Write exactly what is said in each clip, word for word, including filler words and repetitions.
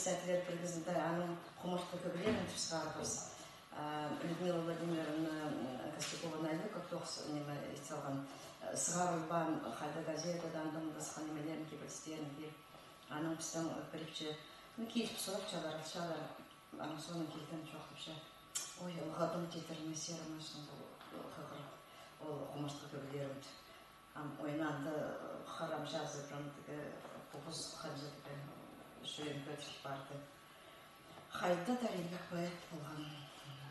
Сәтлер пірігізінде аның хумартхы кӧглерін тіп сығарыбыс. А, Людмила Владимировна, м, Костякова Найы как тоғыс, неме, ит салған, э, сығарылбаан хайда газетада, анда-мында сыххан немелерін, кибелістерін кил. Аның пістің, э, пірепче, ну, киліп сурапчалар, алчалар. Аның соонаң килдім, чоохтапча. Ой, ылғадым, тидір, Моисей Романовичтің пу, э, хығырып, ол хумартхы кӧглерін. Ам ойнаанда, э, харам чазы, прям тігі, э, пу пос ханҷа тігі, э, чӱреем кӧдіріл парды. Хайда даа иліг поэт полған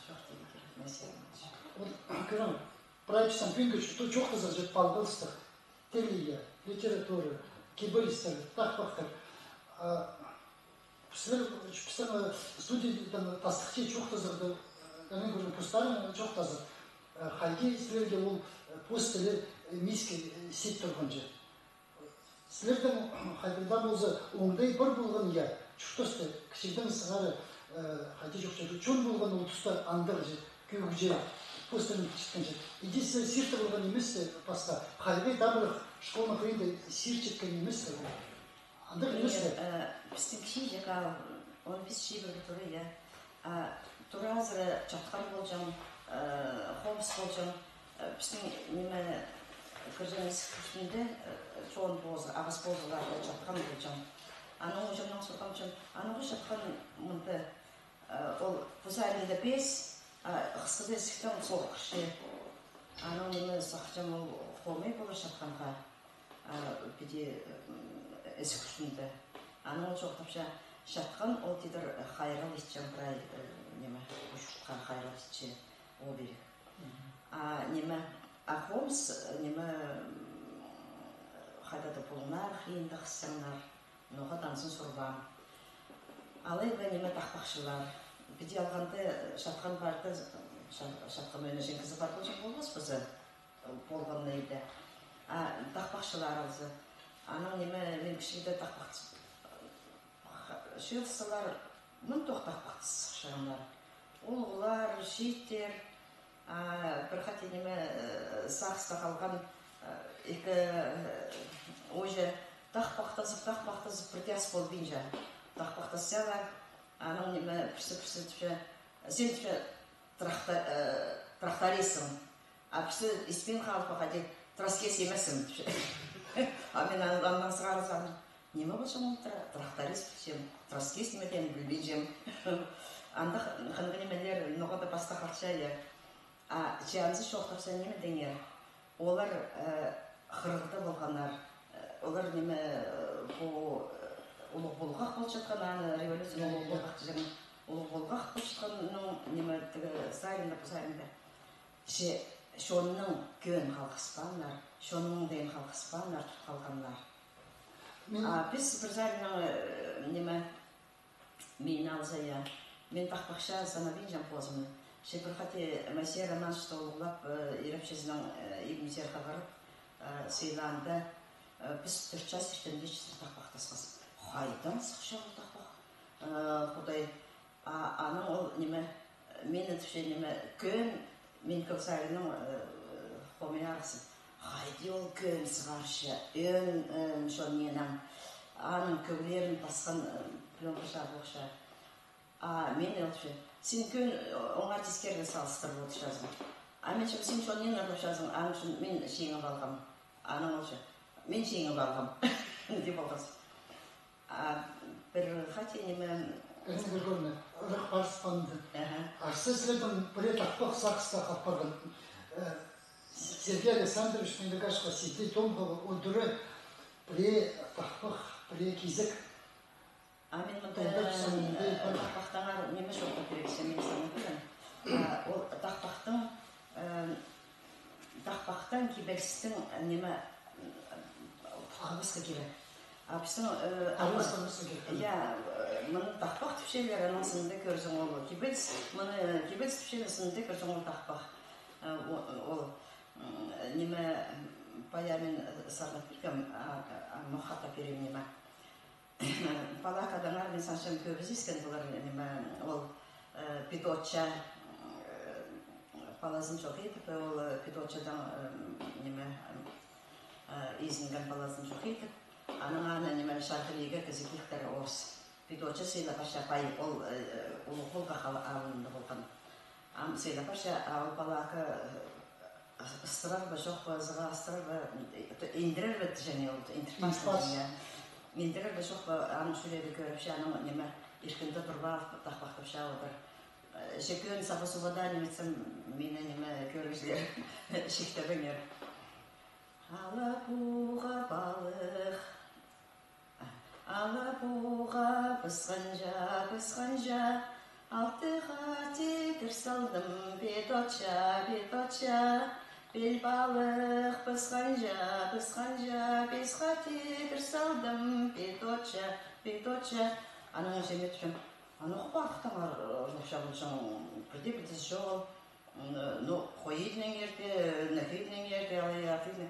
чоохтирға кирек, Моисей Романович. Ол, кӧрем, прай пістің пӱӱнгі чо-, чоохтазығ чіт палғалыстығ. Тіл, я, литература, кибелістер, тахпахтар. А, Сірер, пістің, э, студиядаң тастыхча чоохтазығда, э, кӧні кӧрген постарың чоохтазығ. Э, хайди сірерге ол, э, пос тілі, э, миске, э, сит турғанҷа. Сірернің хайдағ даа полза оңдай пар полған, я, чуртаста кічігдең сығара, э, хайди чоохтаза, чон полған ол туста андағ чи, кӧг чи, пос тілін чіткенҷе. Иди сірер сиртіп алған нимес пе пасха, хайдағ даа пір школаның хыринда сир чіткен нимес пе ол? Андағ нимес пе? Э, пістің кічіҷек аал, он пис чибіргі тура, я. А, тура азыра чатхан полҷаң, э, хомыс полҷаң. Э, пістің, неме, кірҷең ізік ӱстӱнде, э, чоон позы, ағас позыларда чатхан полҷаң. Анаң уҷамнаң сурғам чон, анаң уҷа чатхан мында, э, ол пу саринда пес, а хысхызы ізіктең сол кірче. Анаң, неме, сағынчам, ол хомай полар чатханға. А, піди, м, ізік ӱстӱнде. Анаң ол чоохтапча, чатхан ол, тидір, хайрал итчең прай, э, неме, пу чуртха хайрал итче, ол пирік. А, неме, а хомыс, неме, м, хайда-да полыңнар, хыйындағ сыннар, ноға танысын сурбаам. Алай ба, неме, тахпахчылар. Піди алғанда, чатхан парды, ча-, чатхан ойнаҷаң кізі пар полҷаң полбас па зе? Полған на иде. А тахпахчылар алза. Анаң, неме, мин кічігде тахпах-, чыылысчалар, мындох тахпахтас сыхчаңнар. Улуғлар, чииттер, а, пір хати, неме, э, сағыста халған, э, ікі, э, уҷа тахпахтазып, тахпахтазып, пірдее ас полбинча. Тахпахтасчалар, анаң, неме, пірсі, пірсі тіпче, син, тіпче, тракто-, э, трактористсің. А пірсі испин халып, хайди, траскес нимессің, тіпче. А мин ан-, аннаң сығара сағынчам, неме полҷаң ол тра-, тракторист, тіпчем, траскес ниме теен пілбинчем. Андағ хынығ нимелер ноға-да пастап халча, я. А че анзы чоохтапча, ниме тееңер? Олар, э, хырығда полғаннар. Э, олар, неме, э, пу, э, улуғ полғах полчатхан, аны революция, улуғ полғах тіҷең. Улуғ полғах полчатханның, неме, тігі саринда, пу саринда. Че чонның кӧӧн халғаспааннар, чонның дайын халғаспааннар, тут халғаннар. А піс пір сариннаң, э, неме, мині алза, я, мин тахпахча санабинчам позымны. Че пір хати Моисей Романовичті улуғлап, э, ирепчізінең, э, ибінзер хығырып, э, сыйлаанда, э, піс тӧрт час иртенҷе читіре тахпахтасхабыс. Хайдаң сыхча ол тахпах? Э, Худай, а, анаң ол, неме, мині, тіпче, неме, кӧӧн, мин кӧг саринның, э, хомай арығзым. Хайди ол кӧӧн сығарча, ӧӧн, э, чоннаң, аның кӧглерін пасхан, э, плёнка чарбахча. А мин ол, тіпче, син кӧӧн, э, оңар тискерге салыстырып одырчазың. А мин тіпчем, син чоннаң ырлапчазың, аның ӱчӱн мин чиңіп алғам. Анаң ол, тіпче, мин чиңіп алғам. Тіп алғабыс. А пір хати, неме, Галина Григорьевна, ырах парыс панда. Аха. Арса сірернің пірее тахпах сағыста халып парған. Э, С-, Сергей Александрович Мендергашевха, Сиди Томға удура пірее тахпах, пірее кизек. А мин мында, э, тахпахтаңар неме чоохтап пирерге, мин сағынып пирем. А, ол тахпахтың, э, тахпахтаң кибелістің, э, неме, м, хабысха кире. А пістің, э, хабысха кире. Я, э, мыны тахпах тіпчелер, анаң сынында кӧрзең ол кибеліс, мыны кибеліс тіпчелер, сынында кӧрзең ол тахпах. Э, о-, ол, м, неме, пая мин сағынып пиргем, а, а, ноға хатап пирем, неме. Палах адаңар, мин сағынчам, кӧбізі искен полар, неме, ол, э, Пидотча, э, палазын чох идіп, ол, э, Пидотчадаң, э, неме, э, изінген палазын чох идіп, анаң аны, неме, чарғылирға кізі килтіре орыс. Педотчы сыйлап парча, пай, ол, э, улуғ холға хал-, алынды полған. Ам сыйлап парча, а ол палаға, э, ыс-, ыстырар ба, чох па, ызыға ыстырар ба, м, э, индірер бе, тіҷең, ол, индіріп парсын, индіріп парсын, тіҷең, я. Индірер бе, чох па, аның чӱрегі кӧріпче, аның, ниме, иркінде турбаалып, тахпахтапча одыр. Э, че кӧн саба-суба даа, ниме итсем, мині, ниме, кӧрігҷілер чиктебеңер. Алабуға палых. Алабуға пысханҷа, пысханҷа, алтыға тидір салдым, Педотча, Педотча. Пил палых пысханҷа, пысханҷа, писха тидір салдым, Педотча, Педотча. Анаң чемет чӧм. Анаң палыхтаңар, э, ызылча полҷаң, пірдее пілдізі чоғыл. М, ну, хойидынаңар даа, нахидынаңар даа, алай атыны.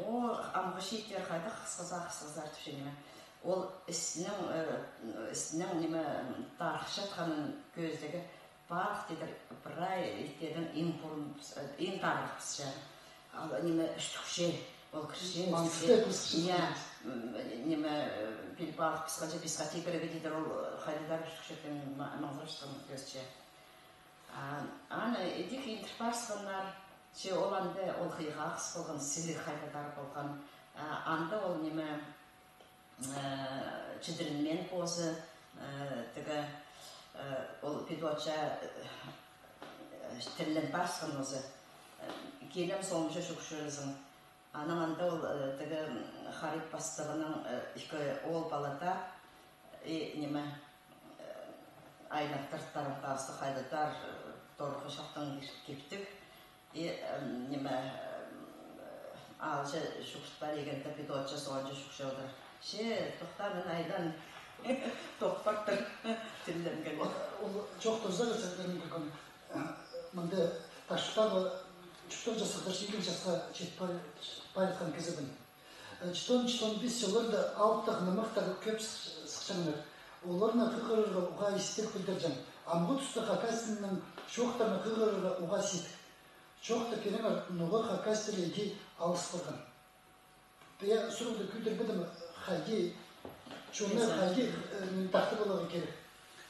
О, амғы чииттер хайдағ хысхызар, хысхызар тіпче ниме. Ол істің, э, істің ниме, тарыхчатханын кӧзідерге, палых тидір прай иттердең иң пурун, э, иң тарығ пісче. Ал ниме, ӱстӱкче, ол кірче, маңызды ӱстӱкче. Пісче. Я, м, ниме, э, пил палых пысханҷа, писха тидір, ол хайдағ ӱстӱкче, ма-, маңзырчатхан кӧзітче. А, аны идӧк индір парысханнар, че ол анда ол хыйға ағас полған, сіліг хайдағ-да полған. А, анда ол ниме, э, чідірінмеен позы, э, тігі, э, ол Педотча, э, тіллен парысхан позы. Э, килем соонҷа чӱгӱрчезің. Анаң анда ол, э, тігі, м, харит пастығының, э, ікі оол пала таа, и, ниме, э, айландыртарын хазы хайдағ-да, э, торғы чалтаң киптіг. И, э, ниме, э, аалҷа чӱгӱрт пар, егенде Педотча соонҷа чӱгӱрче одыр. Че, тохта, мин айлан. Тохтап партыр. Тілленген. Ол, ол чоохтаза, сӧзін кӧрген. Мында Таштаптағы чуртағҷы Сығдар Сигіл часха чит пар-, парятхан кізібін. Читон, читон пис чылларда алыптығ нымахтар кӧп сых-, сыхчаңнар. Оларны хығырарға уғаа истіг пілдірҷең. Амғы туста хакас тілінең чоохтарны хығырарға уғаа сидік. Чоохтап пиріңер, ноға хакас тілі иди алыс парған. Я сурығды кӧдірбедім, хайди, чоны хайди, э, тахтап аларға кирек.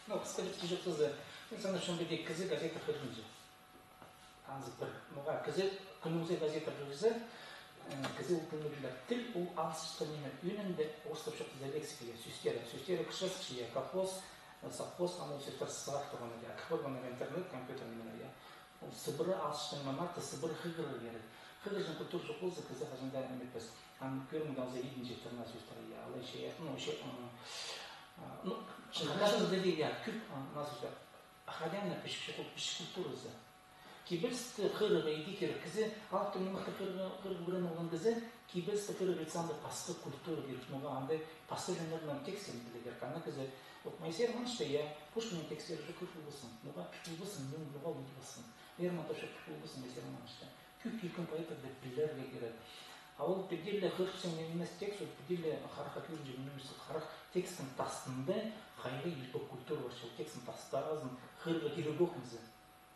Ну, хысхаҷахти чоохтаза, мин сағынчам, пу кізі газетті хығырбинча. Анзы пір. Ноға кізі кӱннің ӱзі газетті хығырза, э, кізі ол тілні пілер. Тіл ол алысчатхан ниме, ӧӧнінде, орыстап чоохтаза, лексика, я, сӧстері. Сӧстері кірче-сыхча, я, колхоз, э, совхоз, ам ол сӧстер сығар турған, я, кір парған интернет, компьютер ниме, я. Ол сыбыра алысчатхан ниме, мына сыбыра хығырарға кирек. Хығырҷаң культура чох полза, кізі хаҷан даа ниме итпес. Ам кӧрімге алза, идінҷі тырнаа сӧстер, я, алай че, ну, че, м, а, ну, чын, хакас тілде дее, я, кӧп, а, мына сӧстер. Хайди аны пічік, пічік культуразы. Кибелісті хығырарға иди кирек. Кізі алыптығ нымахты хығырарға, хығырып ӱгреніп алған кізі кибелісті хығырарға итсе, анда пасха культура кирек. Ноға анда пасха чоннарның тексттерін пілерге кирек. Ана кізі, вот, Моисей Романовичте, я, Пушкиннің тексттерін кӧріп полбассың. Ноға кӧріп полбассың, ноға ундубассың. Лермонтовты кӧріп полбассың Моисей Романовичті. Кӧп килген поэттарны пілерге кирек. А ол піди ле хығырчаң нимес текст, ол піди ле харахха кӧрінҷең нимес, харах текстің тастында хайдағ илбек культура пар, ол текстің тастазын хығырарға кирек ох мызы.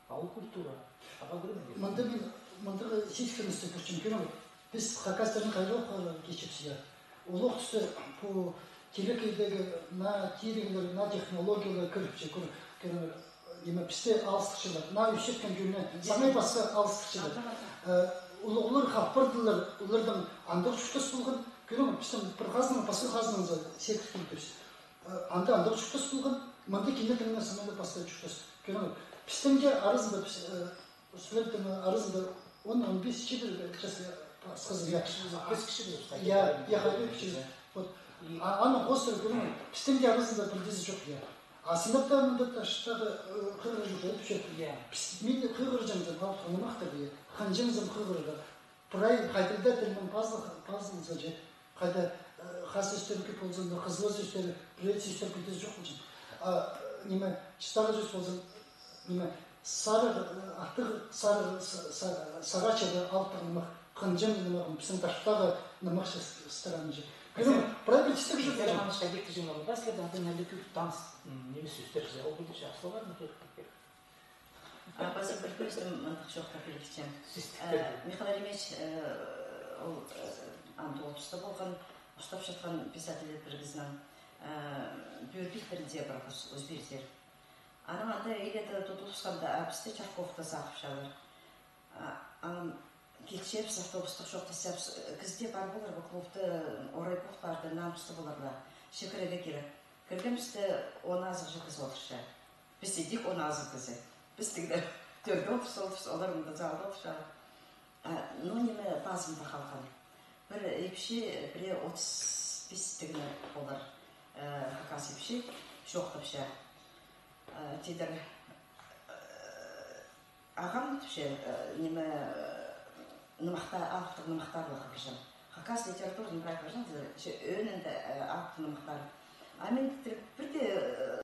А ол культура. Аға кӧрмеге. Мында мин, мындағ сискеністі кӧрчем, кӧрем. Піс хакастарны хайдағ кичіпчебіс, я. Улуғ туста пу телекейдегі наа тиріглер, наа технологиялар кіріпче, кӧр-, кӧрем, ниме, пісті алыстырчалар. Наа ӧсчеткен кӧріне, самай пасха алыстырчалар. Э, улуғлар хаппардылар, оларның андағ чуртас полған, кӧрем, пістің пір хазнаң, пасха хазнаң за секіріп килдібіс. Э, анда андағ чуртас полған, мында кинетін самай пасха чуртас. Кӧрем, пістің дее аразында, піс, э, Студенттернің аразында он, он пис, чибіргі час, я, пасхазы, я. Піс кічіг, я, я, хайди кічіг. Вот. А, аны хоостыра кӧрем, пістің дее аразында пілдізі чох, я. А сынап та мында Таштаптағы, э, хығырҷаң чох, я. Піс, мин хығырҷаң за, мал ханымахтар, я. Хынҷаң за хығырарға. Прай хайдағ-да тілнің пазыл-, пазылза же. Хайда, э, хас сӧстер кӧп полза, но хызыл сӧстер, пірее сӧстер пілдізі чох полҷаң. А, ниме, чистағы сӧс полза, ниме, сарығ, э, артығ сарығ, са-, са-, сарачада алыптығ нымах, хынҷаң нымах, пістің Таштаптағы нымах чыс-, чыстыранҷа. Кӧрем, прай пілдістіг чох. Сен аны шайдек тіҷең, анда след, анда нәлі кӧп таныс, м, нимес сӧстер же, ол пілдірче, а словарь, ну, кӧп, кӧп. А, паза пір кӧзідім, мындағ чоохтап пілдірчем. Сӧстер. Э, Михаил Еремеевич, э, ол, э, андағ ол туста полған, устапчатхан писатель пірігізінең. Пӧрбит пірінде пар піс, узбирзер. Анаң анда иледе тудулыбысханда, а пісті чарковта сағыпчалар. А, ам, килчебіс автобустығ чоохтасчабыс, кізі дее пар полар ба клубта, орай похтарды, наныбысты полар ба. Чікірерге кирек. Кіргебісте он азығҷа кізі одырча. Піс идӧк он азығ кізі. Піс тігде тӧрде одырчабыс, олар мында залда одырча. А, ну, ниме, пазымда халған. Пір ипчі, пірее отыс пис тігіні полар, э, хакас ипчі, чоохтапча. Э, тидір, э, ағам тіпче, э, ниме, э, нымахта, алыптығ нымахтарлығ хығырҷаң. Хакас литературазын прай хығырҷаң, тидір, че ӧӧнінде, э, алыптығ нымахтар. А мин тидір пірдее, э,